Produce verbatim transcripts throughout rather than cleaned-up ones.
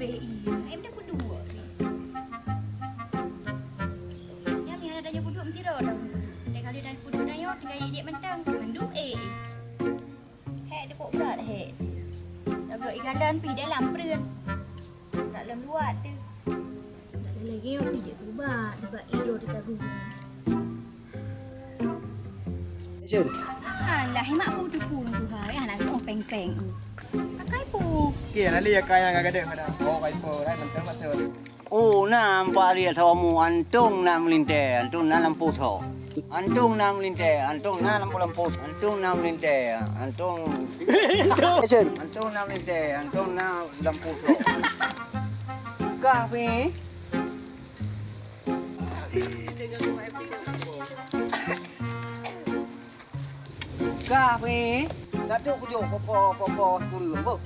Eh, iya, em dah peuduek ni. Ya, mi ada tanya peuduek mesti dah dah peuduek. Dah kali dah peuduek dah yo, tinggal jijik mantong. Mandum eh. Hek, depok brat hek. Dah blok igalan pi dalam pereun. Brat lom luat tu. Tak ada lagi yang pijak berubah sebab ilo di tagu. Action. Alah, mak aku tu pun tu hai. Anak tu peng-peng. Akai pu. Okey, lalu ya kaya gadang pada. Oh, kai po, rai mantap mantap. Oh, na empat riet tho mu, antung na meulintèe, antung na lampôh tho. Antung na meulintèe, antung na lampôh-lampôh, antung na meulintèe, antung. Action. Antung na meulintèe, antung na lampôh tho. Kah pi. Ka weh, ka trok kujok koko, koko kureueng boh.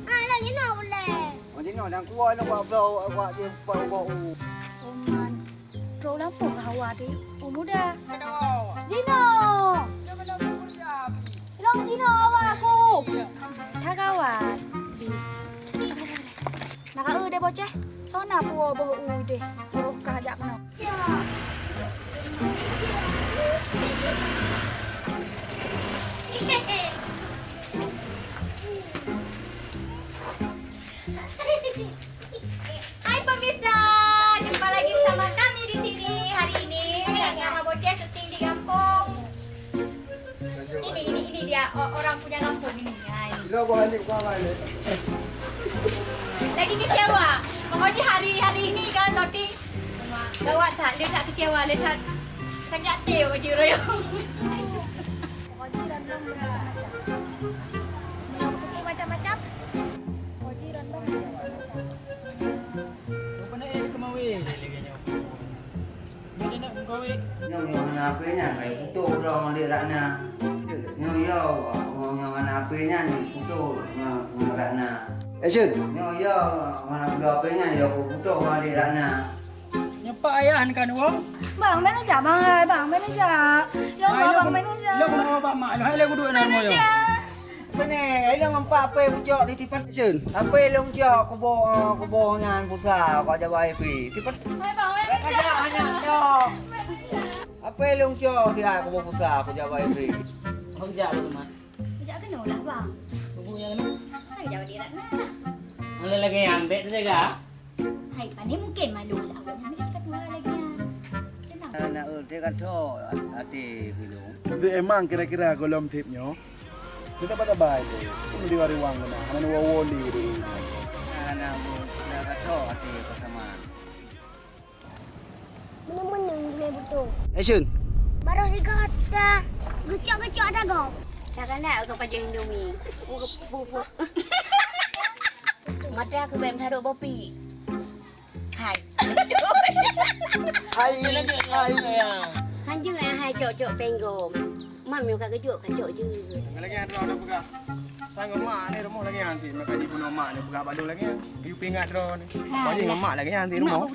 Ah, lôn jinoe ulèe. Oh, jinoe dan kuah lôn buat bloe, buat je, buat ubah u. Uman, trok lampôh ka hawa teuh, u muda. Jinoe. Lôn jinoe awak aku. That gawat. Bi. Na ka eu deh boceh. Soe na puwoe boh u deh. Roh ka jak keunoe. Hai pemirsa, jumpa lagi bersama kami di sini hari ini. Karena Mama Boceh syuting di kampung. Ini, ini, ini dia o- orang punya kampung ini. Ha, ini. Lagi kecewa. Pokoknya hari hari ini kan syuting. Gawat that, le that kecewa, le that sakit hati baju royong. Pokoknya random macam-macam. Macam-macam. Pokoknya random macam-macam. Rupanya eh kemawin. Nyoe, nyoe hana apé nyan, kai putôh droe ngon Dek Ratna. Nyoe yo, nyoe hana apé nyan, putôh ngon, ngon Ratna. Action. Nyoe yo, hana putôh apé nyan, yo putôh ngon Dek Ratna. Nyoe pak ayah kan wong? Bang manager, bang, eh, bang manager. Ya Allah, bang manager. Lo kena bawa mak, lo hai le kudu nak moyo. Manager. Bené, ilong empat apa bucok di tipat. Action. Apa ilong cok kubo, eh, kubo nyan putra, kau jawab I P. Tipat. Hai bang, hai bang. Kajak hanya cok. Apa ilong cok dia kubo putra, kau jawab I P. Kau jawab tu mak. Kejak kena lah bang. Buku yang mana? Hai jawab dia nak. Ada lagi yang ambek tu jaga. Hai, pane mungkin malu lah awak nyan cakap dua lagi nyan. Tenang. Anak eu teuka tho até bilong. Zeuh emang kira-kira golom sip nyoe. Dia tak pada bai tu. Pun di wari wang kena. Hana nuwa woli tu. Hana bu dah ka tho até bersama. Meuneung-meuneung di mé butong. Action. Baroh sigoe ta geucok-geucok dagoe. Dah galak keu pajoh Indomie. Mata keu bèk meutarok bopi. Hai. Hai, hai. Hanjeuet hai cok-cok péng gom. Mam nyoe ka geujok, ka cok jeuet. Lagèe nyan droe peugah. Sang mak ni rumoh lagèe nyan ti, maka jibunoe mak ni peugah bak lôn lagèe nyan. Yue peuingat droe ni. Bagi ngon mak lagèe nyan ti rumoh.